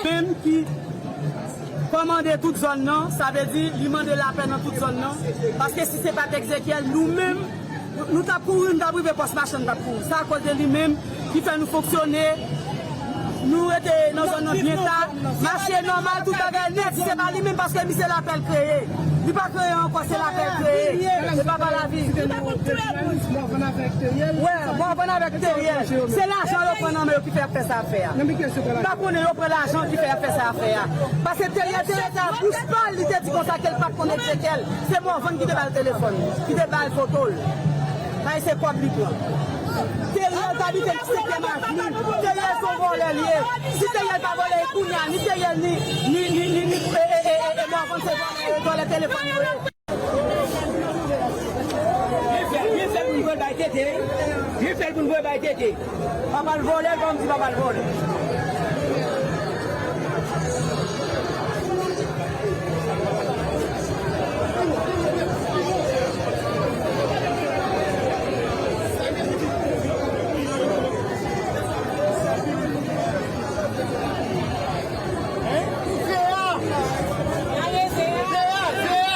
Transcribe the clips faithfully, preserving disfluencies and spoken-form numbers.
Menm ki kòmande tout zòn nan, sa vle di li mande lapè nan tout zòn nan, paske si se pa t Ezekyèl, nou menm, nou t ap kouri, nou t ap rive pòs machann, nou t ap kouri. Se akoz de li menm ki fè nou fonksyone, nou rete nan zòn nan byen ta, mache nòmal, tout bagay nèt, si se pa li menm, paske misye lapè l kreye. Li pa kreye ankò, se lapè l kreye. Se papa lavi. Wè, Mòvan avèk Teriel. Se lajan yo pran nan men yo ki fè y ap fè sa y ap fè a. M pa konnen yo pran lajan ki fè y ap fè sa y ap fè a. Paske Teriel te rete a bouch pa l, li te di konsa ke l pa t konn Ezekyèl. Se Mòvan ki te ba l telefòn, ki te ba l foto l. Bay se kòb li pran. Teriel t abite nan setyèm avni. Teriel se yon vòlè li ye. Si Teriel pa vòlè, e kounye a, ni Teriel, ni, ni, ni, ni, ni, e, e, e, e, e Mòvan se vòlè, vòlè telefòn yo ye. Byen fè, byen fè pou n voye bay Tete. Byen fè pou n voye bay Tete. Papa l vòlè, kòm si papa l vòlè.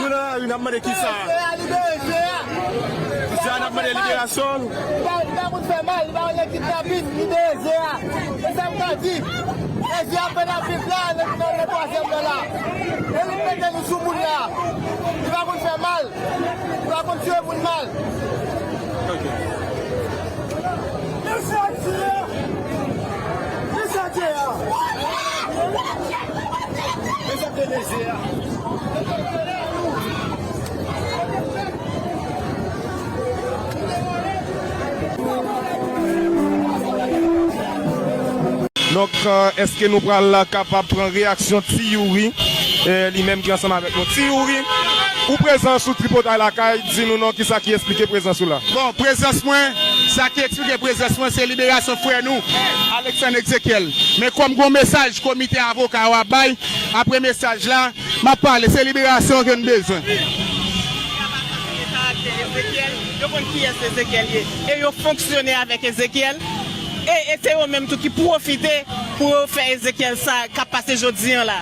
Nou nan lari, n ap mande kisa? Zeya, n ap mande liberasyon l. Li pa, li pa konn fè mal, li pa konn kidnapin, libere Zeya. E sa m ka di. E Zeya fè n ap viv la, nan, nan, nan twazyèm nan la. E li mete nou sou moun la. Li pa konn fè mal, li pa konn tiye moun mal. Ok. Mesye a tiye! Mesye a tiye a! Mesye a tiye mesye a! Donk, euh, èske nou pral kapab pran reyaksyon Ti Youri, euh, li menm ki ansanm avèk nou? Ti Youri, ou prezan sou Tripotay Lakay, di nou non, kisa ki eksplike prezans ou la? Bon, prezans mwen, sa ki eksplike prezans mwen, se liberasyon frè nou, Alexandre Ezekiel. Men kòm gon mesaj komite avoka yo ap bay, apre mesaj la, m ap pale, se liberasyon ke n bezwen. Yo konn kiyès Ezekiel ye. E yo fonksyone avèk Ezekiel. E, e se yo menm tou ki pwofite pou yo fè Ezekiel sa k ap pase jodi an la.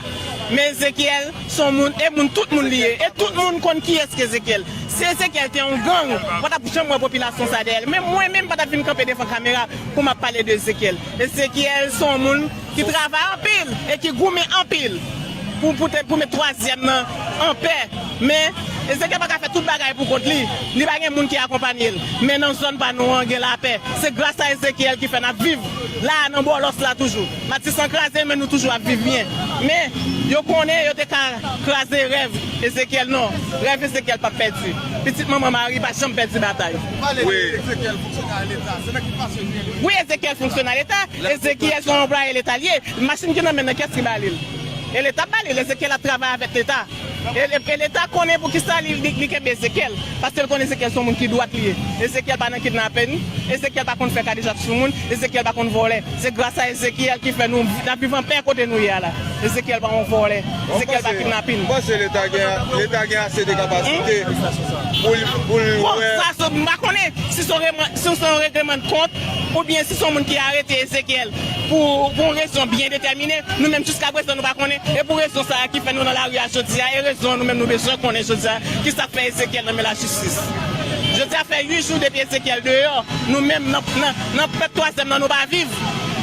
Men Ezekiel se yon moun, e moun, tout moun li ye. E tout moun konn kiyès ki Ezekiel. Si Ezekiel te yon gang, ou pa t ap janm wè popilasyon sa dèyè l. Men mwen menm pa t ap vin kanpe devan kamera pou m ap pale de Ezekiel. Ezekiel se yon moun ki travay anpil e ki goumen anpil pou, pou, te, pou met twazyèm nan anpè. Men, Ezekiel pa ka fè tout bagay pou kont li. Li pa gen moun ki akonpanye l. Men nan zòn pa nou an, gen lapè. Se gras a Ezekiel ki fè n ap viv la, nan bòlòs la toujou. Matisan kraze, men nou toujou ap viv byen. Men, yo konnen yo te ka kraze rèv Ezekiel, non. Rèv Ezekiel p ap pèdi. Pitit manman Mari pa janm pèdi batay. Wi. Wi, Ezekiel fonksyone a Leta. Ezekiel se yon anplwaye Leta l ye. Machin ki nan men l nan, kiyès ki ba li l? E Leta ba li l. Ezekiel ap travay avèk Leta. E, e, e Leta konnen poukisa li, li, li kenbe Ezekiel. Paske l konnen Ezekiel se yon moun ki dwat li ye. Ezekiel pa nan kidnapin. Ezekiel pa konn fè kadejak sou moun. Ezekiel pa konn vòlè. Se gras a Ezekiel ki fè nou, n ap viv anpè kote nou ye a la. Ezekiel pa yon vòlè. Ezekiel pa kidnapin. Ou panse Leta gen, Leta gen ase de kapasite pou l, pou l wè? Bon, sa, sa, m pa konnen si se yon reman-, si se yon regleman de kont, oubyen si se yon moun ki arete Ezekiel pou, pou yon rezon byen detèmine, nou menm jiskaprezan nou pa konnen. E pou rezon sa a ki fè nou nan lari a jodi a, e rezon nou menm nou bezwen konnen jodi a, kisa k fè Ezekiel nan men lajistis. Jodi a fè uit jou depi Ezekiel deyò, nou menm nan, nan, nan pèp twazyèm nan nou pa viv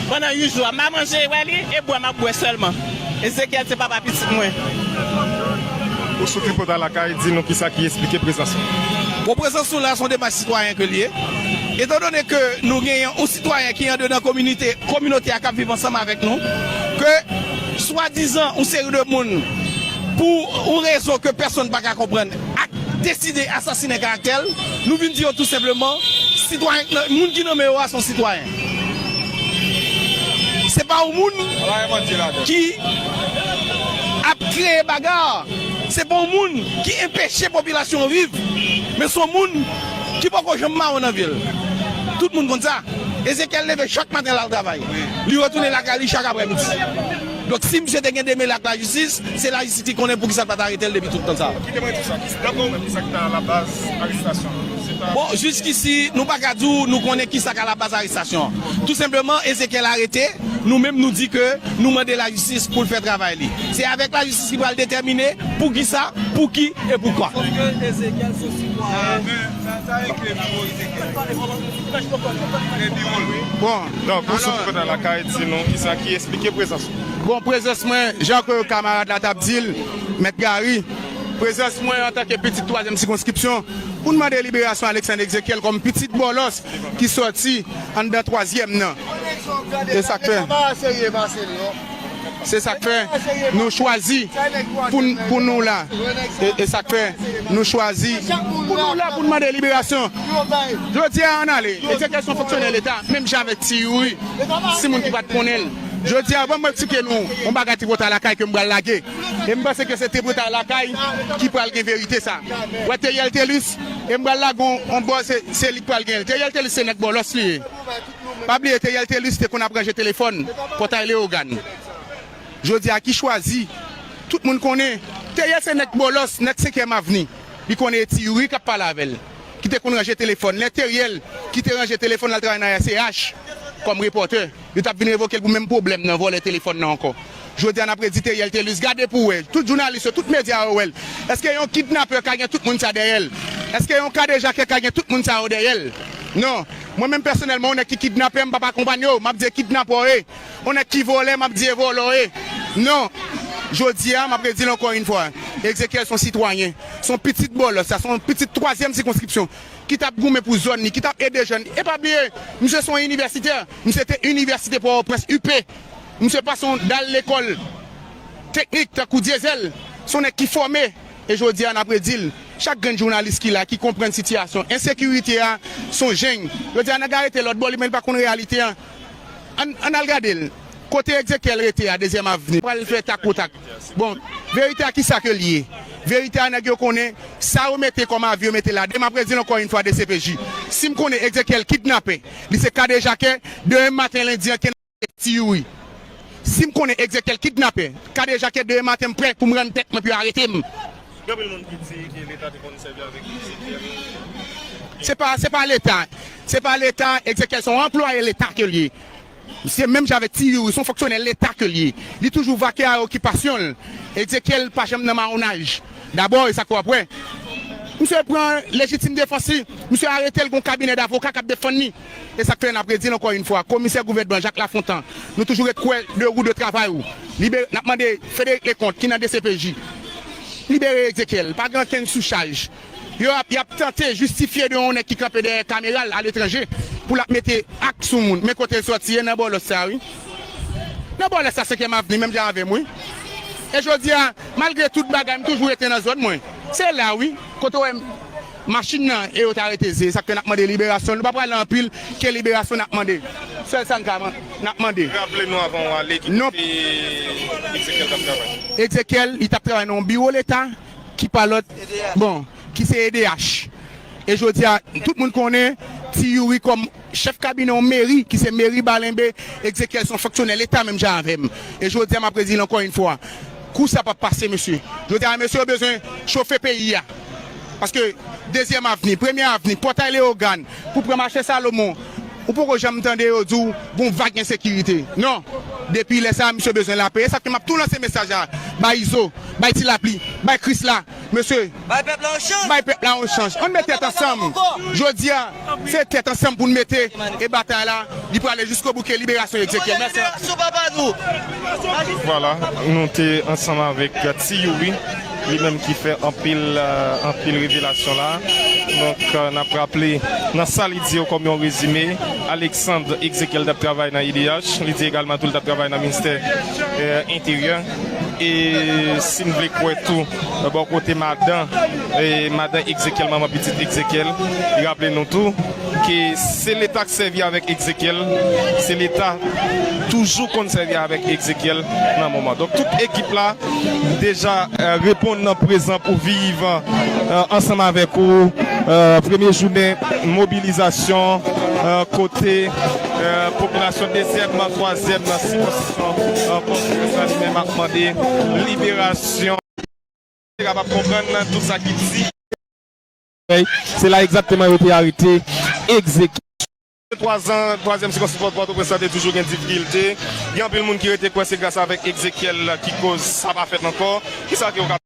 pandan uit jou a. M a manje, wè li, e bwè m ap bwè sèlman. Ezekiel se papa pitit mwen. Ou sou Tripotay Lakay, di nou kisa ki eksplike prezans ou. Bon, prezans nou la, se yon demach sitwayen ke l ye. Etandone ke nou genyen yon sitwayen ki andedan kominote, kominote a k ap viv ansanm avèk nou, ke swadizan yon seri de moun, pou yon rezon ke pèsonn pa ka konprann, ak deside asasinen karaktè l, nou vin di yo tou senpleman, sitwayen, moun ki nonmen yo a se yon sitwayen. Se pa yon moun ki ap kreye baga. Se pa yon moun ki enpeche popilasyon an viv. Men se yon moun ki poko janm mawon nan vye l. Tout moun konn sa. Ezekiel leve chak maten l al travay. Li retounen lakay li chak aprèmidi. Donk, si misye te gen demele ak lajistis, se lajistis ki konnen poukisa l pa t arete l depi tout tan sa a. Kite mwen di w sa, kisa, daprè w menm, kisa ki ta alabaz arestasyon an? Se ta Bon, jiskisi, nou pa ka di w nou konnen kisa k alabaz arestasyon an. Tou senpleman, Ezekiel arete, nou menm nou di ke nou mande lajistis pou l fè travay li. Se avèk lajistis ki pral detèmine poukisa, pouki e poukwa. Bon, Donk, ou sot alò, kote lakay, di nou kisa ki eksplike prezans ou. Bon, prezans mwen, jan ke kamarad la t ap di l, Mèt Gary, prezans mwen antanke pitit twazyèm sikonskripsyon, pou n mande liberasyon Alexandre Ezekiel kòm pitit bòlòs ki sòti anndan twazyèm nan. E sa k fè. Se sa k fè nou chwazi pou n, pou nou la. E, e sa k fè nou chwazi pou nou la pou n mande liberasyon. Jodi a, ann ale. Ezekiel se yon fonksyonè Leta, menm jan avèk Ti Youri. Si moun ki pa t konnen l. Jodi a, ban mwen eksplike nou yon bagay tripotay lakay ke m pral lage. E m panse ke se tripotay lakay ki pral gen verite sa. Wè Theriel Thelus, e m pral lage yon, yon bò, se, se li k pral gen l. Theriel Thelus se nèg bòlòs li ye. Pa bliye, Theriel Thelus te konn ap ranje telefòn Pòtay Leyogàn. Jodi a ki chwazi, tout moun konnen, Theriel se nèg bòlòs, nèg senkyèm avni. Li konnen e Ti Youri k ap pale avè l, ki te konn ranje telefòn. Lè Theriel ki te ranje telefòn, l al travay nan R C H kòm repòtè. Yo t ap vin revoke l pou menm pwoblèm nan, vòlè telefòn nan ankò. Jodi a, n ap redi Theriel Thelus, gade pou w wè. Tout jounalis yo, tout medya yo wè l. Èske yon kidnapè ka gen tout moun sa dèyè l? Èske yon kadejakè ka gen tout moun sa yo dèyè l? Non. Mwen menm pèsonèlman, yon nèg ki kidnape m, m p ap akonpanye w. M ap di e kidnapè w ye. Yon nèg ki vòlè, m ap di e vòlè w ye. Non. Jodi a, m ap redi l ankò yon fwa. Ezekiel se yon sitwayen. Se yon pitit bòlòs, sa se yon pitit twazyèm sikonskripsyon ki t ap goumen pou zòn li, ki t ap ede jèn. E pa bliye, misye se yon inivèsitè. Misye te inivèsite Pòtoprens, U P. Misye pase yon dal lekòl teknik tankou Dyezèl. Se yon nèg ki fòme. E jodi a, n ap redi l. Chak grenn jounalis ki la, ki konprann sitiyasyon ensekirite a, se yon jeng. Jodi a, nèg la rete lòt bò, li menm li pa konn reyalite a. Ann, ann al gade l. Kote Ezekiel rete a, Dezyèm Avni, pral fè tak pou tak. Bon, verite a, kisa ke l ye? Verite a, nèg yo konnen sa yo mete kòm avi, yo mete la. E m ap redi l ankò yon fwa, D C P J. Si m konnen Ezekiel kidnapè, li se kadejakè, demen maten lendi an, ke n ap Ti Youri. Si m konnen Ezekiel kidnapè, kadejakè, demen maten, m prè pou m rann tèt mwen pou yo arete m. Gen anpil moun ki di ke Leta te konn sèvi avèk Ezekiel. Se pa, se pa Leta. Se pa Leta, Ezekiel se yon anplwaye Leta ke l ye. Se menm jan avèk Ti Youri, se yon fonksyonè Leta ke l ye. Li toujou vake a okipasyon l. Ezekiel pa janm nan mawonaj. Dabò, e sa k w ap wè. Misye pran lejitim defans li. Misye arete l, gon kabinè davoka k ap defann li. E sa k fè n ap redi l ankò yon fwa. Komisè gouvènman Jacques Lafontant, nou toujou ret kwè de ou de travay ou. Libere, n ap mande Frederic Leconte, ki nan D C P J. Libere Ezekiel. Pa gen okenn souchaj. Yo ap, y ap tante jistifye de yon nèg ki kanpe dèyè kamera l aletranje pou l ap mete ak sou moun. Men kote l sòti, e nan bò lòt sa, wi. Nan bò lòt sa, Senkyèm Avni, menm jan avè m, wi. E jodi a, malgre tout bagay, m toujou rete nan zòn mwen. Se la, wi, kote w wè machin nan e yo t arete Ze. Sa k fè n ap mande liberasyon l. Nou pa prale anpil, ke liberasyon n ap mande. Sèl sa n ka man-, n ap mande. Raple nou avan w ale ki kote Ezekiel t ap travay. Ezekiel, li t ap travay nan yon biwo Leta ki pa lòt, bon, ki se E D H. E jodi a, tout moun konnen Ti Youri kòm chèf kabinè yon meri, ki se meri Balenbe, Ezekiel se yon fonksyonè Leta menm jan avè m. E jodi a, m ap redi l ankò yon fwa. Kou sa p ap pase, mesye. Jodi a, mesye yo bezwen chofe peyi a. Paske Dezyèm Avni, Premye Avni, Pòtay Leyogàn, pou pran mache Salomon, ou poko janm tande yo di w gon vag ensekirite. Non. Depi lè sa a, misye bezwen lapè. E sa k fè m ap tou lanse mesaj la. Bay Izo, bay Ti Lapli, bay Krisla. Mesye, bay pèp la yon chans. Bay pèp la yon chans. Ann met tèt ansanm. Jodi a, se tèt ansanm pou n mete e batay la, li prale jiskobou ke liberasyon Ezekiel. Mèsi. Liberasyon papa nou. Vwala, nou te ansanm avèk Ti Youri, li menm ki fè anpil, euh, anpil revelasyon la. Donk, euh, n ap raple, nan sa li di yo kòm yon rezime, Alexandre Ezekiel t ap travay nan E D H, li di egalman tou li t ap travay nan ministè, euh, Enteryè. E si n vle kwè tou, bò kote madan, e madan Ezekiel, manman pitit Ezekiel, li raple nou tou ke se Leta k sèvi avèk Ezekiel, se Leta toujou konn sèvi avèk Ezekiel nan moman. Donk, tout ekip la deja, euh, reponn nan prezan pou viv, euh, ansanm avèk ou, euh, premye jounen mobilizasyon Kote popilasyon dezyèm, twazyèm nan sikonstitisyon Pòtoprens lan li menm ap mande liberasyon. Kapab konprann tout sa ki di. Se la egzakteman yo te arete, egzekite. Twa zan, twazyèm sikonstitisyon Pòtoprens lan te toujou gen difikilte. Gen anpil moun ki rete kwè se gras avèk Ezekyèl ki koz sa pa fèt ankò. Kisa ke w ka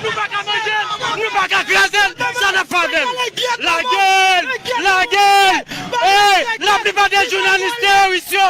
Nou pa ka manje l, nou pa ka kraze l, sa n ap fè avè l? Lage l! Lage l! Ey, laplipa de jounalis teworis yo,